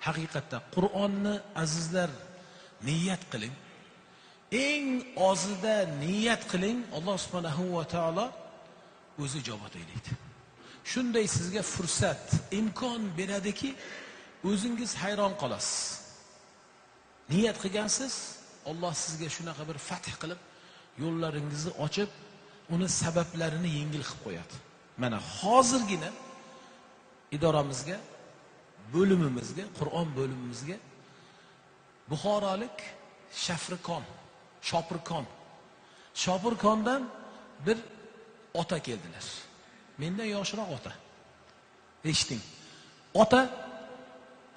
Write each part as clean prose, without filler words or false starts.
Haqiqatda Qur'onni azizlar niyat qiling. Eng ozida niyat qiling, Alloh subhanahu va taolo o'zi ijobat eylaydi. Shunday sizga fursat, imkon beradiki, o'zingiz hayron qolasiz. Niyat qilgansiz, Alloh sizga shunaqa bir fath qilib, yo'llaringizni ochib, uni sabablarini yengil qilib qo'yadi. Mana hozirgina idoramizga, bo'limimizga, Qur'on bo'limimizga Buxorolik Shopirkondan bir ota keldilar. Mendan yoshroq ota. Eshiting. Ota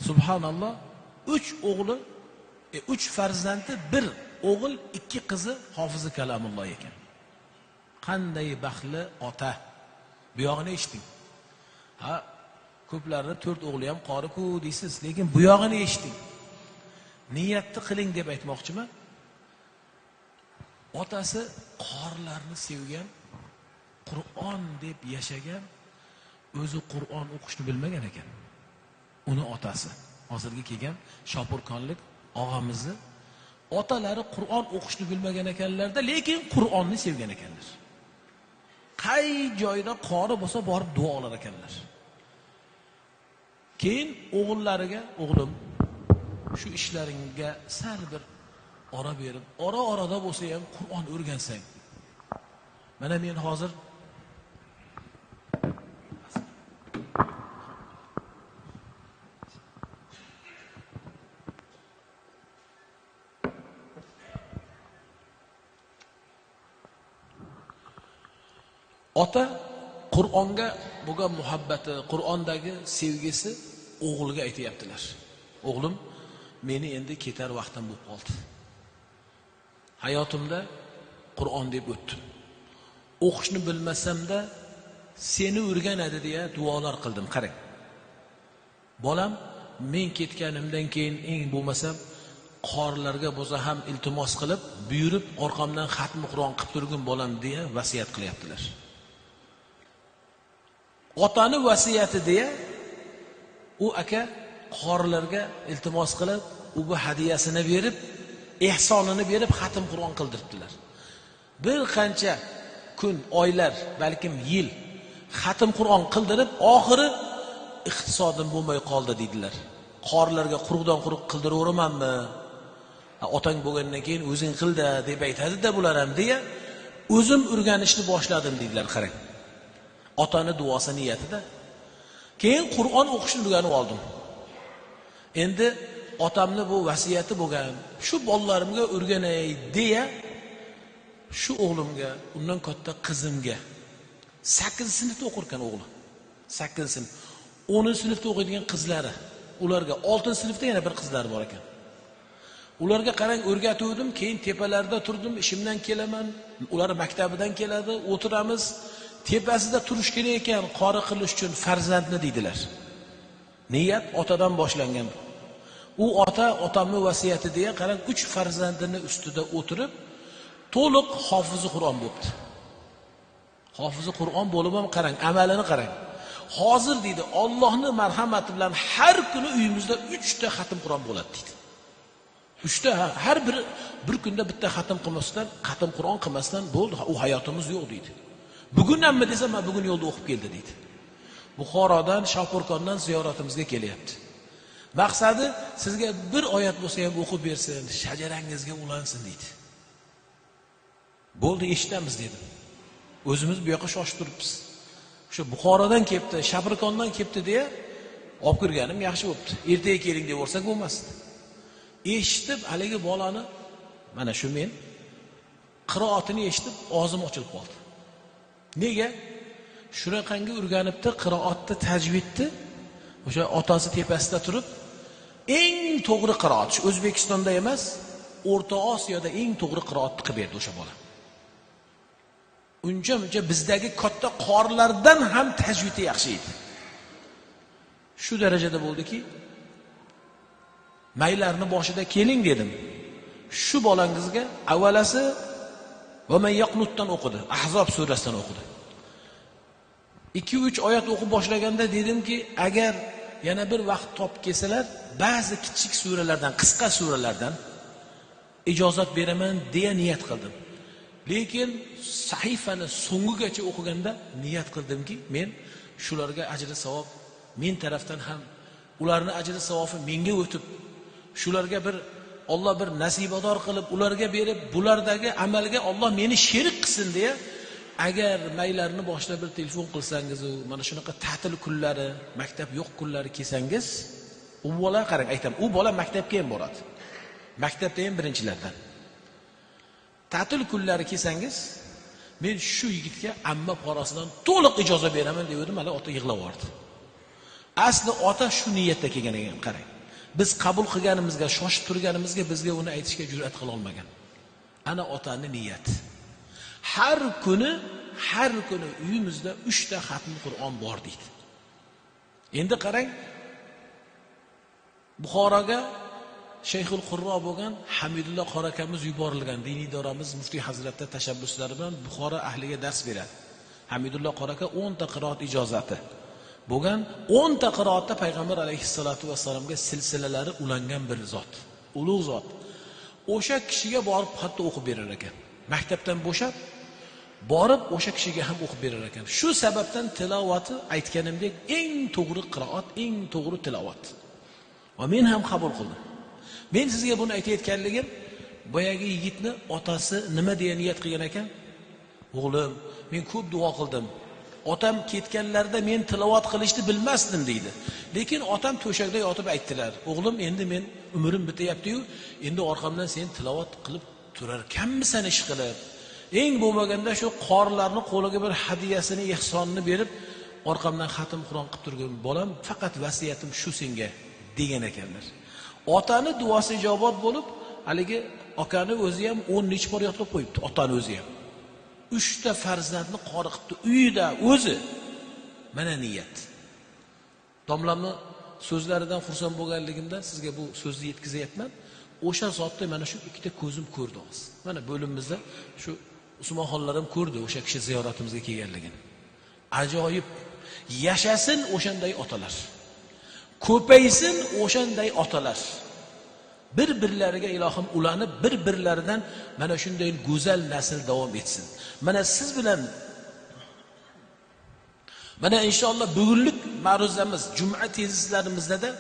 subhanalloh 3 o'g'li, 3 farzandi, 1 o'g'il, 2 qizi hofizi kalamulloh ekan. Qanday baxtli ota. Bu yog'ini eshiting. Ha, ko'plarni 4 o'g'li ham qori-ku deysiz, lekin bu yog'ini eshiting. Niyatni qiling deb aytmoqchiman. Otasi qorilarni sevgan, Qur'on deb yashagan, o'zi Qur'on o'qishni bilmagan ekan. Uni otasi, hozirgi kelgan Shopirkonlik og'amizni otalari Qur'on o'qishni bilmagan ekanlarda, lekin Qur'onni sevgan ekanlar. Qay joyda qori bo'lsa borib duo olar ekanlar. Keyin o'g'illariga, o'g'lim, shu ishlaringga sal bir ora berib, ora-orada bo'lsa ham Qur'on o'rgansang. Mana men hozir ota Qur'onga bo'lgan muhabbati, Qur'ondagi sevgisi o'g'liga aytayaptilar. O'g'lim, meni endi ketar vaqtim bo'lib qoldi. Hayotimda Qur'on deb o'tdim. O'qishni bilmasam-da seni o'rganadi deya duolar qildim. Qarang. Bolam, men ketganimdan keyin eng bo'lmasam qorilarga bo'lsa ham iltimos qilib, buyurib orqamdan xatmi Qur'on qilib turgin bolam deya vasiyat qilyaptilar. Otani vasiyati deya u aka qorilarga iltimos qilib, u bu hadiyasini berib, ehsonini berib xatm Qur'on qildiribdilar. Bir qancha kun, oylar, balkim yil xatm Qur'on qildirib, oxiri iqtisodim bo'lmay qoldi dedilar. Qorilarga quruqdan quruq qildiraveramanmi? Otang bo'lgandan keyin o'zing qilda deb aytadi-da bular ham deya, o'zim o'rganishni boshladim dedilar, qarang. Otani duosi niyatida. Keyin Qur'on o'qishni o'rganib oldim. Endi otamni bu vasiyati bo'lgan, shu bolalarimga o'rganay deya shu o'g'limga, undan katta qizimga 8 sinfda o'qirkan o'g'li. 8 sinf. 10 sinfda o'qiydigan qizlari, ularga 6 sinfda yana bir qizlari bor ekan. Ularga qarang o'rgatuvdim, keyin tepalarda turdim, ishimdan kelaman, ular maktabidan keladi, o'tiramiz. Tepasida turish kerak ekan, qori qilish uchun farzandni deydilar. Niyat otadan boshlangan. U ota otamni vasiyati deya qarang 3 farzandini ustida o'tirib to'liq hofizi Qur'on bo'pti. Hofizi Qur'on bo'lib ham qarang, amalini qarang. Hozir deydi, Allohning marhamati bilan har kuni uyimizda 3 ta xatm Qur'on bo'ladi deydi. 3 ta, har bir kunda bitta xatm qilmasdan, xatm Qur'on qilmasdan bo'ldi, u hayotimiz yo'q deydi. Bugun hammi desam, men bugun yo'lda o'qib keldi deydi. Buxorodan, Shopirkondan ziyoratimizga kelyapti. Maqsadi sizga bir oyat bo'lsa ham o'qib bersin, shajarangizga ulansin deydi. Bo'ldi, eshitamiz dedim. O'zimiz bu yoqqa shoshib turibmiz. O'sha Buxorodan kelibdi, Shapirkondan kelibdi deya olib kirganim yaxshi bo'pti. Ertaga keling deb o'rsak bo'lmasdi. Eshitib haligi bolani, mana shu men qiroatini eshitib og'zim ochilib qoldi. Nega? Shunaqangi o'rganibdi qiroatni, tajvidni, o'sha otasi tepasida turib eng to'g'ri qiroat, shu O'zbekistonda emas, O'rta Osiyoda eng to'g'ri qiroatni qilib berdi o'sha bola. Uncha-muncha bizdagi katta qorilardan ham tajvidi yaxshi edi. Shu darajada bo'ldiki, maylarni boshida keling dedim. Shu bolangizga avvalasi va man yaqnutdan o'qidi, Ahzob surasidan o'qidi. 2-3 oyat o'qib boshlaganda dedimki, agar yana bir vaqt topib kelsalar, ba'zi kichik suralardan, qisqa suralardan ijozat beraman deya niyat qildim. Lekin sahifani so'ngigacha o'qiganda niyat qildimki, men shularga ajri savob men tarafdan ham, ularni ajri savobi menga o'tib, shularga bir Alloh bir nasibador qilib, ularga berib, bulardagi amalga Alloh meni sherik qilsin deya, agar maylarni boshida bir telefon qilsangiz, mana shunaqa ta'til kunlari, maktab yo'q kunlari kelsangiz, u bola qarang, aytaman, u bola maktabga ham boradi. Maktabda ham birinchilardan. Ta'til kunlari kelsangiz, men shu yigitga amma porasidan to'liq ijoza beraman degandim, hali ota yig'lab yubordi. Asli ota shu niyatda kelgan ekan, qarang. Biz qabul qilganimizga, shoshib turganimizga bizga uni aytishga jur'at qila olmagan. Ana otani niyati. Har kuni uyimizda 3 ta xatm Qur'on bor deydi. Endi qarang, Buxoroga Shayxul Qurro bo'lgan Hamidullo qori akamiz yuborilgan, diniy idoramiz muftiy hazratda tashabbuslari bilan Buxoro ahliga dars beradi. Hamidullo qori aka 10 ta qiroat ijozati bo'lgan, 10 ta qiroatda payg'ambar alayhissalatu vassalomga silsilalari ulangan bir zot, ulug' zot. O'sha kishiga borib hatto o'qib berar ekan. Maktabdan bo'shab borib o'sha kishiga ham o'qib berar ekan. Shu sababdan tilovati aytganimdek eng to'g'ri qiroat, eng to'g'ri tilovat. Va men ham qabul qildim. Men sizga buni aytayotganligim, boyagi yigitni otasi nima deya niyat qilgan ekan? O'g'lim, men ko'p duo qildim. Otam ketganlarida men tilovat qilishni bilmasdim deydi. Lekin otam to'shakda yotib aytdilar: "O'g'lim, endi men umrim bityapti-yu, endi orqamdan sen tilovat qilib turarkanmisan ish qilib? Eng bo'lmaganda shu qorilarni qo'liga bir hadiyasini, ehsonini berib, orqamdan xatm Qur'on qilib turgin, bolam, faqat vasiyatim shu senga" degan ekanlar. Otani duosi ijobat bo'lib, haligi akani o'zi ham 10 necha bor yodlab qo'yibdi, otani o'zi ham. 3 ta farzandni qori qilibdi uyida o'zi. Mana niyat. Domlamni so'zlaridan xursand bo'lganligimdan sizga bu so'zni yetkazyapman. O'sha zotni mana shu ikkita ko'zim ko'rdi hozir. Mana bo'limimizda shu Usmonxonlar ham ko'rdi o'sha kishi ziyoratimizga kelganligini. Ajoyib. Yashasin o'shanday otalar. Ko'paysin o'shanday otalar. Bir-birlariga ilohim ulanib, bir-birlaridan mana shunday go'zal nasl davom etsin. Mana siz bilan mana inshaalloh bugunlik ma'ruzamiz juma tezislarimizda da